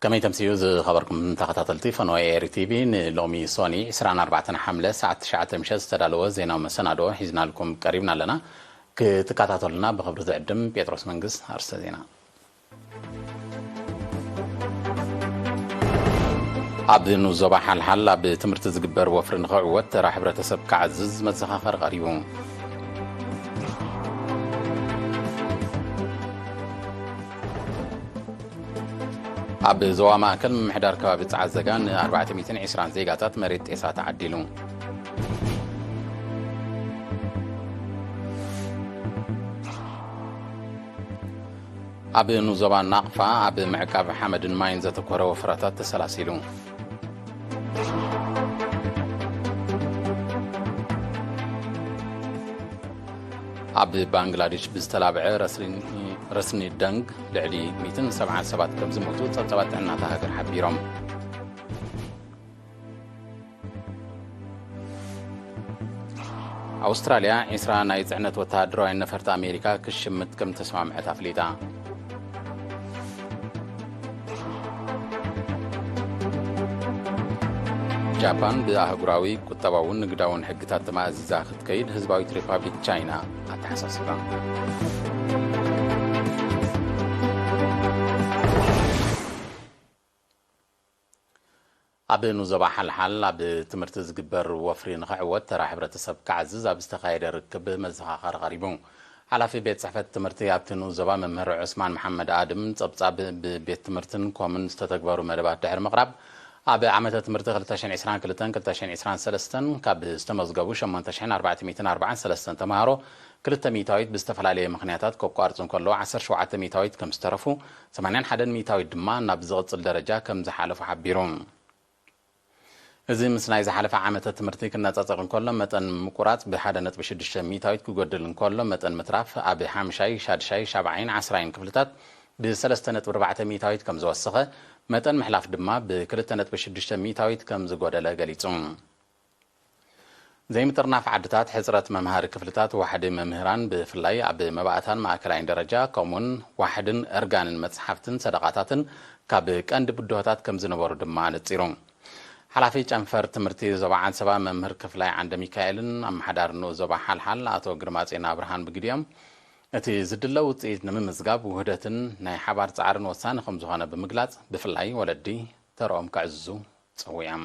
ከመይ ተምስዩ ዝኸበርኩም ተኸታተልቲ ፈነወ ኤሪ ቲቪ፣ ንሎሚ ሶኒ ዕስራን ኣርባዕተን ሓምለ ሰዓት ትሽዓተ ምሸት ዝተዳለወ ዜናዊ መሰናዶ ሒዝናልኩም ቀሪብና ኣለና። ክትከታተሉና ብኽብሪ ዝዕድም ጴጥሮስ መንግስት። ኣርስተ ዜና። ኣብ ንኡስ ዞባ ሓልሓል ኣብ ትምህርቲ ዝግበር ወፍሪ ንኽዕወት ተራ ሕብረተሰብ ክዓዝዝ መዘኻኸሪ ቀሪቡ። ኣብ ዞባ ማእከል ምምሕዳር ከባቢ ጸዓዘጋ ን ኣርባዕተ ሚእትን ዕስራን ዜጋታት መሬት ጤሳ ተዓዲሉ። ኣብ ንኡስ ዞባ ናቕፋ ኣብ ምዕቃብ ሓመድን ማይን ዘተኮረ ወፈራታት ተሰላሲሉ። ኣብ ባንግላዴሽ ብዝተላብዐ ረስኒ፣ ረስኒ ደንግ ልዕሊ ሚእትን ሰብዓን ሰባት ከም ዝሞቱ ጸብጻባት ጥዕና እታ ሃገር ሓቢሮም። ኣውስትራልያ ዒስራ ናይ ጽዕነት ወተሃደራውያን ነፈርቲ ኣሜሪካ ክሽምት ከም ተስማምዐት ኣፍሊጣ። ጃፓን ብኣህጉራዊ ቁጠባውን ንግዳውን ሕግታት ተማእዚዛ ክትከይድ ህዝባዊት ሪፓብሊክ ቻይና ኣተሓሳሲባ። ኣብ ንኡስ ዞባ ሓልሓል ኣብ ትምህርቲ ዝግበር ወፍሪ ንኽዕወት ተራ ሕብረተሰብ ክዓዝዝ ኣብ ዝተኻየደ ርክብ መዘኻኸሪ ቀሪቡ። ሓላፊ ቤት ጽሕፈት ትምህርቲ ኣብቲ ንኡስ ዞባ መምህር ዑስማን መሓመድ ኣድም ጸብጻብ ብቤት ትምህርትን ኮምን ዝተተግበሩ መደባት ድሕሪ ምቕራብ፣ ኣብ ዓመተ ትምህርቲ ክልተ ሽሕን ዕስራን ክልተን ክልተ ሽሕን ዕስራን ሰለስተን ካብ ዝተመዝገቡ ሸሞንተ ሽሕን ኣርባዕተ ሚእትን ኣርባዓን ሰለስተን ተምሃሮ ክልተ ሚእታዊት ብዝተፈላለየ ምኽንያታት ከቋርጹ እንከለዉ፣ ዓሰርተ ሸውዓተ ሚእታዊት ከም ዝተረፉ፣ ሰማንያን ሓደን ሚእታዊት ድማ ናብ ዝቕጽል ደረጃ ከም ዝሓለፉ ሓቢሩ። እዚ ምስ ናይ ዝሓለፈ ዓመተ ትምህርቲ ክነጻጸር እንከሎ፣ መጠን ምቁራጽ ብሓደ ነጥቢ ሽዱሽተ ሚእታዊት ክጎድል እንከሎ፣ መጠን ምትራፍ ኣብ ሓምሻይ፣ ሻድሻይ፣ ሻብዓይን ዓስራይን ክፍልታት ብሰለስተ ነጥቢ ኣርባዕተ ሚእታዊት ከም ዝወሰኸ፣ መጠን ምሕላፍ ድማ ብክልተ ነጥቢ ሽዱሽተ ሚእታዊት ከም ዝጎደለ ገሊጹ። ዘይምጥርናፍ ዓድታት፣ ሕጽረት መምሃሪ ክፍልታት፣ ዋሕዲ መምህራን ብፍላይ ኣብ መባእታን ማእከላይን ደረጃ፣ ከምኡውን ዋሕድን እርጋንን መጽሓፍትን ሰደቓታትን ካብ ቀንዲ ብድሆታት ከም ዝነበሩ ድማ ኣነጺሩ። ሓላፊ ጨንፈር ትምህርቲ ዞባ ዓንሰባ መምህር ክፍላይ ዓንደ ሚካኤልን ኣመሓዳሪ ንኡስ ዞባ ሓልሓል ኣቶ ግርማጼን ኣብርሃን ብግዲኦም፣ እቲ ዝድለ ውጽኢት ንምምዝጋብ ውህደትን ናይ ሓባር ጻዕርን ወሳኒ ከም ዝኾነ ብምግላጽ፣ ብፍላይ ወለዲ ተረኦም ከዕዝዙ ጸዊዖም።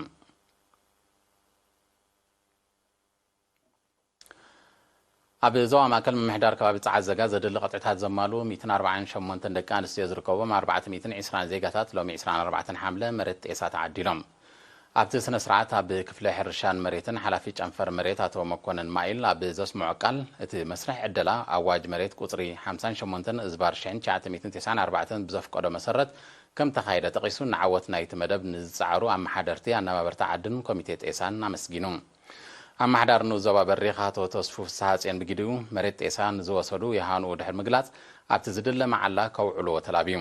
ኣብ ዞባ ማእከል ምምሕዳር ከባቢ ጸዓዘጋ ዘድሊ ቅጥዕታት ዘማልኡ ሚእትን ኣርባዓን ሸሞንተን ደቂ ኣንስትዮ ዝርከብዎም ኣርባዕተ ሚእትን ዕስራን ዜጋታት ሎሚ ዕስራን ኣርባዕተን ሓምለ መሬት ጤሳ ተዓዲሎም። ኣብቲ ስነ ስርዓት ኣብ ክፍሊ ሕርሻን መሬትን ሓላፊ ጨንፈር መሬት ኣቶ መኮነን ማኢል ኣብ ዘስምዖ ቃል፣ እቲ መስርሕ ዕደላ ኣዋጅ መሬት ቁጽሪ ሓምሳን ሸሞንተን እዝባር ሽሕን ትሽዓተ ሚእትን ተስዓን ኣርባዕተን ብዘፍቀዶ መሰረት ከም ተኻየደ ጠቒሱ፣ ንዓወት ናይቲ መደብ ንዝጸዓሩ ኣመሓደርቲ ኣነባበርቲ ዓድን ኮሚቴ ጤሳን ኣመስጊኑ። ኣመሓዳሪ ንኡስ ዞባ በሪኽ ኣቶ ተስፉ ፍስሃጽዮን ብግዲኡ፣ መሬት ጤሳ ንዝወሰዱ የሃንኡ ድሕሪ ምግላጽ፣ ኣብቲ ዝድለ መዓላ ከውዕልዎ ተላብዩ።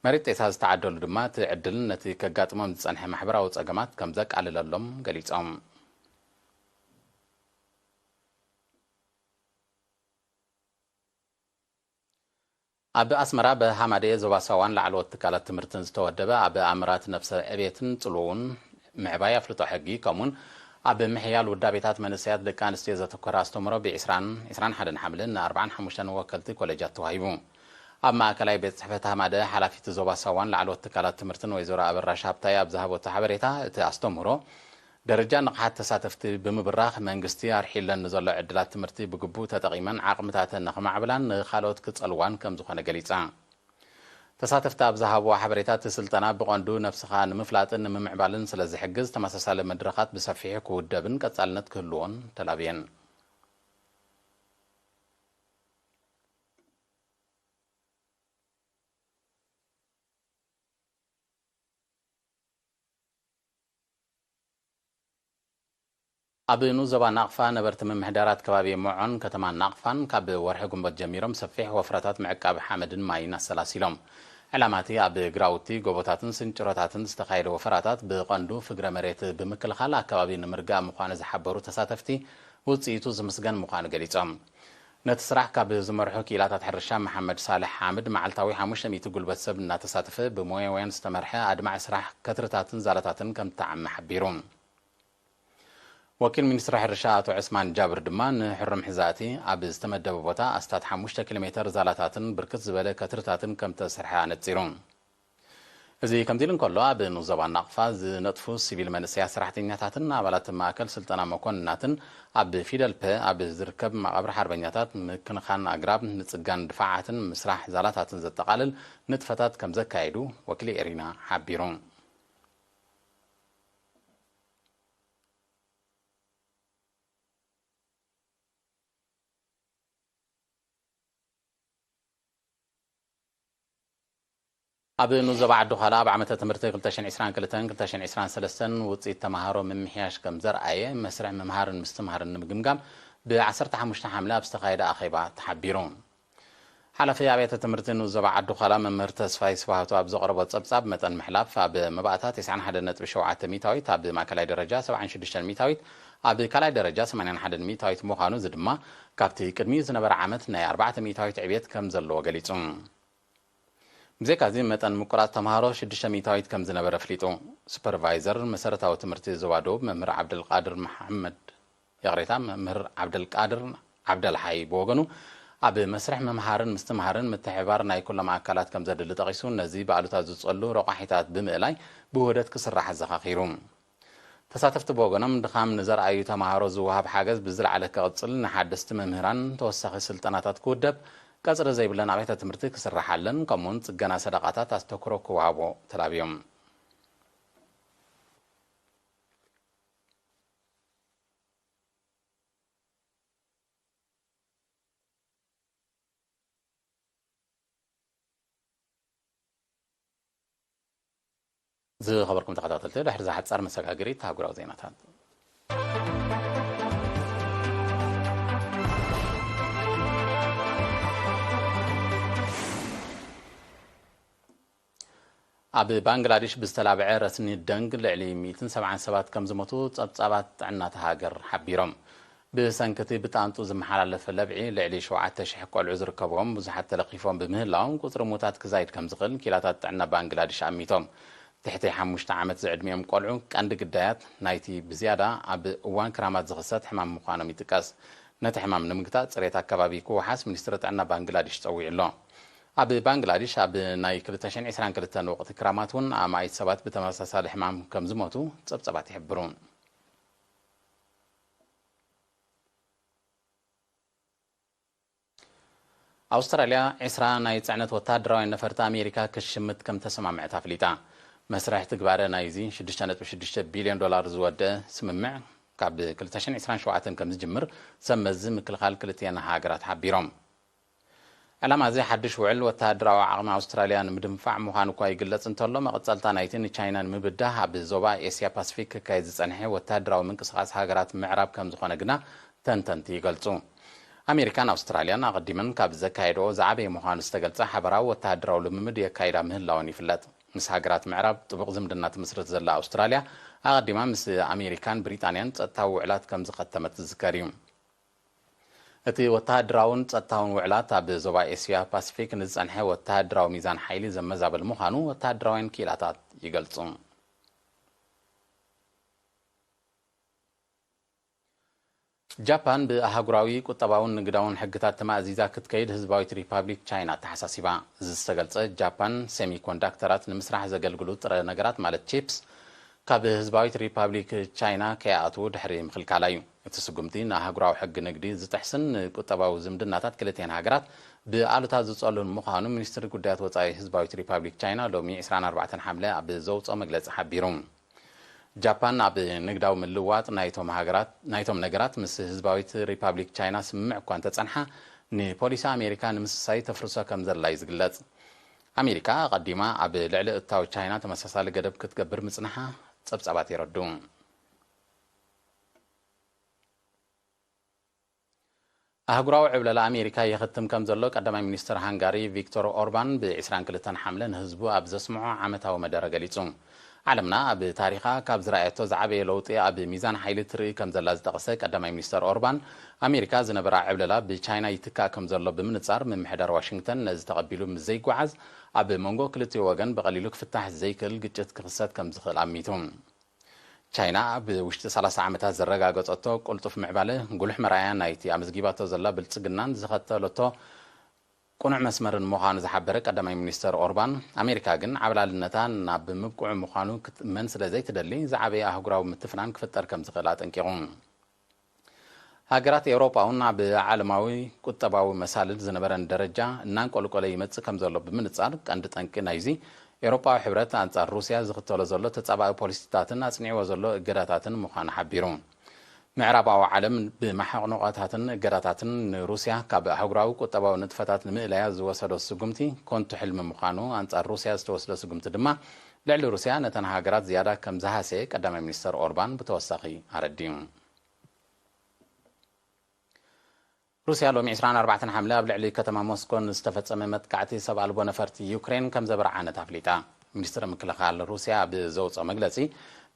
መሬት ጤሳ ዝተዓደሉ ድማ እቲ ዕድል ነቲ ከጋጥሞም ዝጸንሐ ማሕበራዊ ጸገማት ከም ዘቃልለሎም ገሊጾም። ኣብ ኣስመራ ብሃማደኤ ዞባ ሳዋን ላዕለዎት ትካላት ትምህርትን ዝተወደበ ኣብ ኣምራት ነብሰ ዕቤትን ጽልውን ምዕባይ ኣፍልጦ ሕጊ ከምኡን ኣብ ምሕያል ውዳቤታት መንእሰያት ደቂ ኣንስትዮ ዘተኮረ ኣስተምህሮ ብ20፣ ዕስራን ሓደን ሓምለ ን ኣርባዓን ሓሙሽተን ወከልቲ ኮሌጃት ተዋሂቡ። ኣብ ማእከላይ ቤት ጽሕፈት ሃማደ ሓላፊት ዞባ ሳዋን ላዕለዎት ትካላት ትምህርትን ወይዘሮ ኣበራሽ ሃብታይ ኣብ ዝሃበቶ ሓበሬታ፣ እቲ ኣስተምህሮ ደረጃ ንቕሓት ተሳተፍቲ ብምብራኽ፣ መንግስቲ ኣርሒለን ንዘሎ ዕድላት ትምህርቲ ብግቡእ ተጠቒመን ዓቕምታተን ንኽማዕብላን ንኻልኦት ክጸልዋን ከም ዝኾነ ገሊጻ። ተሳተፍቲ ኣብ ዝሃብዎ ሓበሬታ፣ እቲ ስልጠና ብቐንዱ ነብስኻ ንምፍላጥን ንምምዕባልን ስለ ዝሕግዝ፣ ተመሳሳሊ መድረኻት ብሰፊሑ ክውደብን ቀጻልነት ክህልዎን ተላብየን። ኣብ ንኡስ ዞባ ናቕፋ ነበርቲ ምምሕዳራት ከባቢ ሞዖን ከተማ ናቕፋን ካብ ወርሒ ግንቦት ጀሚሮም ሰፊሕ ወፍራታት ምዕቃብ ሓመድን ማይን ኣሰላሲሎም። ዕላማ እቲ ኣብ ግራውቲ፣ ጎቦታትን ስንጭሮታትን ዝተኻየደ ወፈራታት ብቐንዱ ፍግረ መሬት ብምክልኻል ኣከባቢ ንምርጋእ ምዃኑ ዝሓበሩ ተሳተፍቲ፣ ውጽኢቱ ዝምስገን ምዃኑ ገሊጾም። ነቲ ስራሕ ካብ ዝመርሑ ክኢላታት ሕርሻ መሓመድ ሳልሕ ሓምድ፣ መዓልታዊ ሓሙሽተ ሚእቲ ጉልበት ሰብ እናተሳተፈ ብሞያውያን ዝተመርሐ ኣድማዒ ስራሕ ከትርታትን ዛላታትን ከም እተዓመ ሓቢሩ። ወኪል ሚኒስትሪ ሕርሻ ኣቶ ዕስማን ጃብር ድማ ንሕሩም ሕዛእቲ ኣብ ዝተመደበ ቦታ ኣስታት ሓሙሽተ ኪሎ ሜተር ዛላታትን ብርክት ዝበለ ከትርታትን ከም እተሰርሐ ኣነጺሩ። እዚ ከምዚ ኢሉ እንከሎ፣ ኣብ ንኡስ ዞባ ናቕፋ ዝነጥፉ ሲቪል መንእሰያት ሰራሕተኛታትን ኣባላት ማእከል ስልጠና መኮንናትን ኣብ ፊደል ፐ ኣብ ዝርከብ መቓብር ሓርበኛታት ምክንኻን ኣግራብ፣ ምጽጋን ድፋዓትን ምስራሕ ዛላታትን ዘጠቓልል ንጥፈታት ከም ዘካየዱ ወኪል ኤሪና ሓቢሩ። ኣብ ንኡስ ዞባ ዓዲ ዃላ ኣብ ዓመተ ትምህርቲ ክልተ ሽሕን ዕስራን ክልተን ክልተ ሽሕን ዕስራን ሰለስተን ውፅኢት ተምሃሮ ምምሕያሽ ከም ዘርኣየ መስርሕ ምምሃርን ምስትምሃርን ንምግምጋም ብ ዓሰርተ ሓሙሽተ ሓምለ ኣብ ዝተኻየደ ኣኼባ ተሓቢሩ። ሓላፊ ኣብያተ ትምህርቲ ንኡስ ዞባ ዓዲ ዃላ መምህር ተስፋይ ስብሃቱ ኣብ ዘቕረቦ ጸብጻብ፣ መጠን ምሕላፍ ኣብ መባእታ ተስዓን ሓደን ነጥቢ ሸውዓተ ሚእታዊት፣ ኣብ ማእከላይ ደረጃ ሰብዓን ሽዱሽተን ሚእታዊት፣ ኣብ ካልኣይ ደረጃ ሰማንያን ሓደን ሚእታዊት ምዃኑ፣ እዚ ድማ ካብቲ ቅድሚኡ ዝነበረ ዓመት ናይ ኣርባዕተ ሚእታዊት ዕብየት ከም ዘለዎ ገሊጹ። ብዘይካዚ፣ መጠን ምቁራጽ ተምሃሮ ሽዱሽተ ሚእታዊት ከም ዝነበረ ኣፍሊጡ። ሱፐርቫይዘር መሰረታዊ ትምህርቲ ዞባ ደቡብ መምህር ዓብደልቃድር መሓመድ፣ ይቕሬታ፣ መምህር ዓብደልቃድር ዓብደልሓይ ብወገኑ፣ ኣብ መስርሕ ምምሃርን ምስትምሃርን ምትሕብባር ናይ ኩሎም ኣካላት ከም ዘድሊ ጠቒሱ፣ ነዚ ብኣሉታ ዝጸሉ ረቋሒታት ብምእላይ ብውህደት ክስራሕ ኣዘኻኺሩ። ተሳተፍቲ ብወገኖም፣ ድኻም ንዘርኣዩ ተምሃሮ ዝወሃብ ሓገዝ ብዝለዓለ ክቕጽል፣ ንሓደስቲ መምህራን ተወሳኺ ስልጠናታት ክውደብ፣ ቀጽሪ ዘይብለን ኣብያተ ትምህርቲ ክስርሓለን፣ ከምኡውን ጽገና ሰደቓታት ኣስተኩሮ ክወሃቦ ተላብዮም። ዝኸበርኩም ተኸታተልቲ፣ ድሕሪ እዛ ሓጻር መሰጋገሪት ኣህጉራዊ ዜናታት። ኣብ ባንግላዴሽ ብዝተላብዐ ረስኒ ደንግ ልዕሊ ሚእትን ሰብዓን ሰባት ከም ዝሞቱ ጸብጻባት ጥዕና እታ ሃገር ሓቢሮም። ብሰንኪ እቲ ብጣንጡ ዝመሓላለፍ ለብዒ፣ ልዕሊ ሸውዓተ ሽሕ ቆልዑ ዝርከብዎም ብዙሓት ተለኺፎም ብምህላዎም፣ ቁጽሪ ሙታት ክዛይድ ከም ዝኽእል ክኢላታት ጥዕና ባንግላዴሽ ኣሚቶም። ትሕቲ ሓሙሽተ ዓመት ዝዕድሚኦም ቆልዑ ቀንዲ ግዳያት ናይቲ ብዝያዳ ኣብ እዋን ክራማት ዝኽሰት ሕማም ምዃኖም ይጥቀስ። ነቲ ሕማም ንምግታእ፣ ጽሬት ኣከባቢ ክወሓስ ሚኒስትሪ ጥዕና ባንግላዴሽ ጸዊዑ ኣሎ። ኣብ ባንግላዴሽ ኣብ ናይ ክልተ ሽሕን ዕስራን ክልተን ወቕቲ ክራማት እውን ኣማኢት ሰባት ብተመሳሳሊ ሕማም ከም ዝሞቱ ጸብጻባት ይሕብሩ። ኣውስትራልያ ዕስራ ናይ ጽዕነት ወተሃደራውያን ነፈርቲ ኣሜሪካ ክትሽምት ከም ተሰማምዐት ኣፍሊጣ። መስርሕ ትግባረ ናይዚ ሽዱሽተ ነጥቢ ሽዱሽተ ቢልዮን ዶላር ዝወደአ ስምምዕ ካብ ክልተ ሽሕን ዕስራን ሸውዓተን ከም ዝጅምር ሰብ መዚ ምክልኻል ክልቲኤን ሃገራት ሓቢሮም። ዕላማ እዚ ሓድሽ ውዕል ወተሃደራዊ ዓቕሚ ኣውስትራልያ ንምድንፋዕ ምዃኑ እኳ ይግለጽ እንተሎ፣ መቐጸልታ ናይቲ ንቻይና ንምብዳህ ኣብ ዞባ ኤስያ ፓሲፊክ ክካየድ ዝጸንሐ ወተሃደራዊ ምንቅስቓስ ሃገራት ምዕራብ ከም ዝኾነ ግና ተንተንቲ ይገልጹ። ኣሜሪካን ኣውስትራልያን ኣቐዲመን ካብ ዘካየድኦ ዝዓበየ ምዃኑ ዝተገልጸ ሓበራዊ ወተሃደራዊ ልምምድ የካይዳ ምህላወን ይፍለጥ። ምስ ሃገራት ምዕራብ ጥቡቕ ዝምድና ትምስርት ዘላ ኣውስትራልያ፣ ኣቐዲማ ምስ ኣሜሪካን ብሪጣንያን ጸጥታዊ ውዕላት ከም ዝኸተመት ዝዝከር እዩ። እቲ ወተሃደራውን ጸጥታውን ውዕላት ኣብ ዞባ ኤስያ ፓሲፊክ ንዝጸንሐ ወተሃደራዊ ሚዛን ሓይሊ ዘመዛበል ምዃኑ ወተሃደራውያን ክኢላታት ይገልጹ። ጃፓን ብኣህጉራዊ ቁጠባውን ንግዳውን ሕግታት ተማእዚዛ ክትከይድ ህዝባዊት ሪፓብሊክ ቻይና ኣተሓሳሲባ። እዚ ዝተገልጸ፣ ጃፓን ሴሚኮንዳክተራት ንምስራሕ ዘገልግሉ ጥረ ነገራት ማለት ቺፕስ ካብ ህዝባዊት ሪፓብሊክ ቻይና ከይኣትዉ ድሕሪ ምኽልካላ እዩ። እቲ ስጉምቲ ንኣህጉራዊ ሕጊ ንግዲ ዝጥሕስን ንቁጠባዊ ዝምድናታት ክልቲኤን ሃገራት ብኣሉታ ዝጸሉን ምዃኑ ሚኒስትሪ ጉዳያት ወጻኢ ህዝባዊት ሪፓብሊክ ቻይና ሎሚ ዕስራን ኣርባዕተን ሓምለ ኣብ ዘውጽኦ መግለጺ ሓቢሩ። ጃፓን ኣብ ንግዳዊ ምልውዋጥ ናይቶም ሃገራት፣ ናይቶም ነገራት ምስ ህዝባዊት ሪፓብሊክ ቻይና ስምምዕ እኳ እንተጸንሓ፣ ንፖሊሲ ኣሜሪካ ንምስሳይ ተፍርሶ ከም ዘላ እዩ ዝግለጽ። ኣሜሪካ ኣቐዲማ ኣብ ልዕሊ እታው ቻይና ተመሳሳሊ ገደብ ክትገብር ምጽንሓ ጸብጻባት የረድኡ። ኣህጉራዊ ዕብለላ ኣሜሪካ ይኽትም ከም ዘሎ ቀዳማይ ሚኒስትር ሃንጋሪ ቪክቶር ኦርባን ብ22 ሓምለ ንህዝቡ ኣብ ዘስምዖ ዓመታዊ መደረ ገሊጹ። ዓለምና ኣብ ታሪኻ ካብ ዝረኣየቶ ዝዓበየ ለውጢ ኣብ ሚዛን ሓይሊ ትርኢ ከም ዘላ ዝጠቐሰ ቀዳማይ ሚኒስተር ኦርባን፣ ኣሜሪካ ዝነበራ ዕብለላ ብቻይና ይትካእ ከም ዘሎ ብምንጻር፣ ምምሕዳር ዋሽንግተን ነዚ ተቐቢሉ ምስ ዘይጓዓዝ፣ ኣብ መንጎ ክልቲኡ ወገን ብቐሊሉ ክፍታሕ ዘይክእል ግጭት ክኽሰት ከም ዝኽእል ኣሚቱ። ቻይና ኣብ ውሽጢ 30 ዓመታት ዘረጋገጸቶ ቅልጡፍ ምዕባለ፣ ጉሉሕ መርኣያ ናይቲ ኣመዝጊባቶ ዘላ ብልጽግናን ዝኸተለቶ ቅኑዕ መስመርን ምዃኑ ዝሓበረ ቀዳማይ ሚኒስተር ኦርባን፣ ኣሜሪካ ግን ዓብላልነታ ናብ ምብቅዑ ምዃኑ ክትእመን ስለ ዘይትደሊ፣ ዝዓበየ ኣህጉራዊ ምትፍናን ክፍጠር ከም ዝኽእል ኣጠንቂቑ። ሃገራት ኤውሮጳ እውን ኣብ ዓለማዊ ቁጠባዊ መሳልል ዝነበረን ደረጃ እናንቆልቆለ ይመጽእ ከም ዘሎ ብምንጻር፣ ቀንዲ ጠንቂ ናይዚ ኤውሮጳዊ ሕብረት ኣንጻር ሩስያ ዝኽተሎ ዘሎ ተጻባኢ ፖሊሲታትን ኣጽኒዕዎ ዘሎ እገዳታትን ምዃኑ ሓቢሩ። ምዕራባዊ ዓለም ብማሕቆኖቓታትን እገዳታትን ንሩስያ ካብ ኣህጉራዊ ቁጠባዊ ንጥፈታት ንምእላያ ዝወሰዶ ስጉምቲ ኮንቱ ሕልሚ ምዃኑ፣ ኣንጻር ሩስያ ዝተወስደ ስጉምቲ ድማ ልዕሊ ሩስያ ነተን ሃገራት ዝያዳ ከም ዝሃሰየ ቀዳማይ ሚኒስተር ኦርባን ብተወሳኺ ኣረዲኡ። ሩስያ ሎሚ 24 ሓምለ ኣብ ልዕሊ ከተማ ሞስኮ ንዝተፈጸመ መጥቃዕቲ ሰብ ኣልቦ ነፈርቲ ዩክሬን ከም ዘበርዓነት ኣፍሊጣ። ሚኒስትሪ ምክልኻል ሩስያ ኣብ ዘውፅኦ መግለፂ፣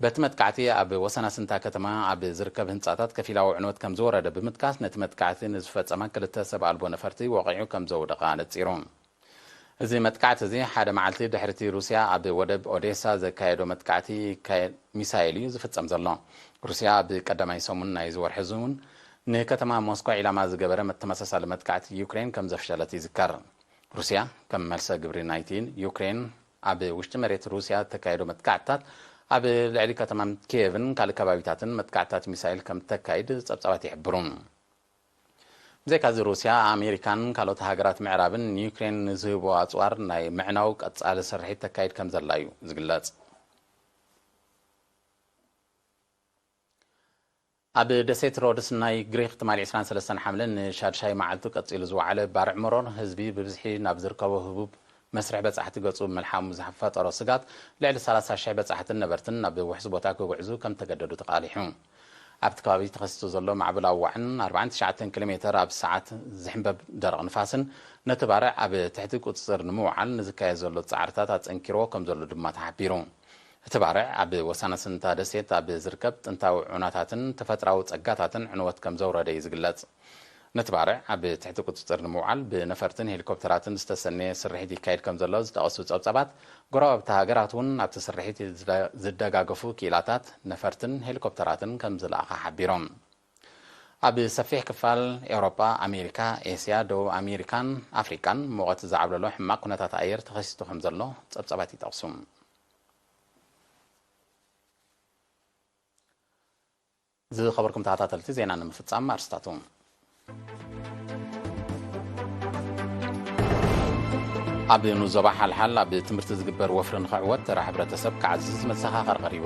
በቲ መጥቃዕቲ ኣብ ወሰናስንታ ከተማ ኣብ ዝርከብ ህንፃታት ከፊላዊ ዕንወት ከም ዝወረደ ብምጥቃስ፣ ነቲ መጥቃዕቲ ንዝፈፀማ ክልተ ሰብ ኣልቦ ነፈርቲ ወቒዑ ከም ዘውደቐ ኣነፂሩ። እዚ መጥቃዕቲ እዚ ሓደ መዓልቲ ድሕሪቲ ሩስያ ኣብ ወደብ ኦዴሳ ዘካየዶ መጥቃዕቲ ይካየ-፣ ሚሳይል እዩ ዝፍጸም ዘሎ። ሩስያ ኣብ ቀዳማይ ሰሙን ናይዚ ወርሒ እዚ እውን ንከተማ ሞስኮ ዒላማ ዝገበረ ተመሳሳሊ መጥቃዕቲ ዩክሬን ከም ዘፍሸለት ይዝከር። ሩስያ ከም መልሰ ግብሪ ናይቲ ዩክሬን ኣብ ውሽጢ መሬት ሩስያ እተካየዶ መጥቃዕትታት፣ ኣብ ልዕሊ ከተማ ኪየቭን ካልእ ከባቢታትን መጥቃዕትታት ሚሳይል ከም እተካይድ ጸብጻባት ይሕብሩ። ብዘይካዚ ሩስያ፣ ኣሜሪካን ካልኦት ሃገራት ምዕራብን ንዩክሬን ንዝህብዎ ኣጽዋር ናይ ምዕናው ቀጻሊ ስርሒት ተካይድ ከም ዘላ እዩ ዝግለጽ። ኣብ ደሴት ሮድስ ናይ ግሪክ ትማሊ 23 ሓምለ ንሻድሻይ መዓልቱ ቀጺሉ ዝወዓለ ባርዕ መሮር ህዝቢ ብብዝሒ ናብ ዝርከቦ ህቡብ መስርሕ በጻሕቲ ገጹ ምልሓሙ ዝፈጠሮ ስጋት፣ ልዕሊ 30,000 በጻሕትን ነበርትን ናብ ውሕስ ቦታ ክጉዕዙ ከም ተገደዱ ተቓሊሑ። ኣብቲ ከባቢ ተኸሲቱ ዘሎ ማዕበላዊ ዋዕን 49 ኪሎ ሜተር ኣብ ሰዓት ዝሕንበብ ደረቕ ንፋስን ነቲ ባርዕ ኣብ ትሕቲ ቁጽጽር ንምውዓል ንዝካየድ ዘሎ ጻዕርታት ኣጸንኪርዎ ከም ዘሎ ድማ ተሓቢሩ። እቲ ባርዕ ኣብ ወሳናስንታ ደሴት ኣብ ዝርከብ ጥንታዊ ዑናታትን ተፈጥራዊ ጸጋታትን ዕንወት ከም ዘውረደ እዩ ዝግለጽ። ነቲ ባርዕ ኣብ ትሕቲ ቁጽጽር ንምውዓል ብነፈርትን ሄሊኮፕተራትን ዝተሰነየ ስርሒት ይካየድ ከም ዘሎ ዝጠቐሱ ጸብጻባት፣ ጎረባብቲ ሃገራት እውን ኣብቲ ስርሒት ዝደ-፣ ዝደጋገፉ ክኢላታት ነፈርትን ሄሊኮፕተራትን ከም ዝለኣኻ ሓቢሮም። ኣብ ሰፊሕ ክፋል ኤውሮጳ፣ ኣሜሪካ፣ ኤስያ፣ ደቡብ ኣሜሪካን ኣፍሪቃን ሙቐት ዝዓብለሎ ሕማቕ ኩነታት ኣየር ተኸሲቱ ከም ዘሎ ጸብጻባት ይጠቕሱ። ዝኸበርኩም ተኸታተልቲ ዜና ንምፍጻም ኣርስታቱ። ኣብ ንዞባ ሓልሓል ኣብ ትምህርቲ ዝግበር ወፍሪ ንኽዕወት ተራ ሕብረተሰብ ክዓዝዝ መዘኻኸር ቀሪቡ።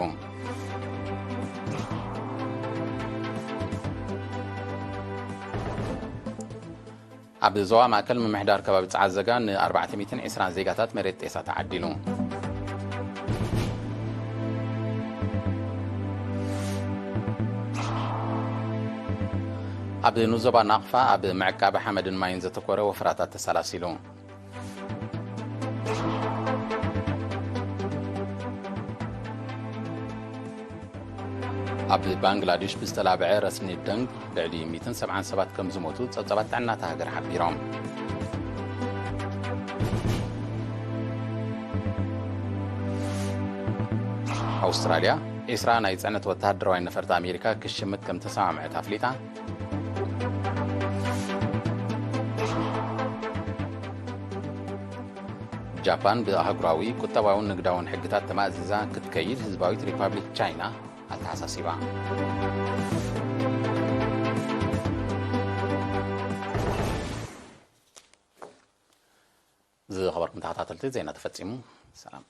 ኣብ ዞባ ማእከል ምምሕዳር ከባቢ ጸዓዘጋ ን420 ዜጋታት መሬት ጤሳ ተዓዲሉ። ኣብ ንዞባ ናቕፋ ኣብ ምዕቃብ ሓመድን ማይን ዘተኮረ ወፍራታት ተሰላሲሉ። ኣብ ባንግላዴሽ ብዝተላብዐ ረስኒ ደንግ ልዕሊ 170 ሰባት ከም ዝሞቱ ጸብጻባት ጥዕና እታ ሃገር ሓቢሮም። ኣውስትራልያ 20 ናይ ጽዕነት ወተሃደራዊ ነፈርቲ ኣሜሪካ ክሽምት ከም ተሰማምዐት ኣፍሊጣ። ጃፓን ብኣህጉራዊ ቁጠባውን ንግዳውን ሕግታት ተማእዚዛ ክትከይድ ህዝባዊት ሪፓብሊክ ቻይና ኣተሓሳሲባ። ዝኸበርኩም ተኸታተልቲ፣ ዜና ተፈጺሙ። ሰላም።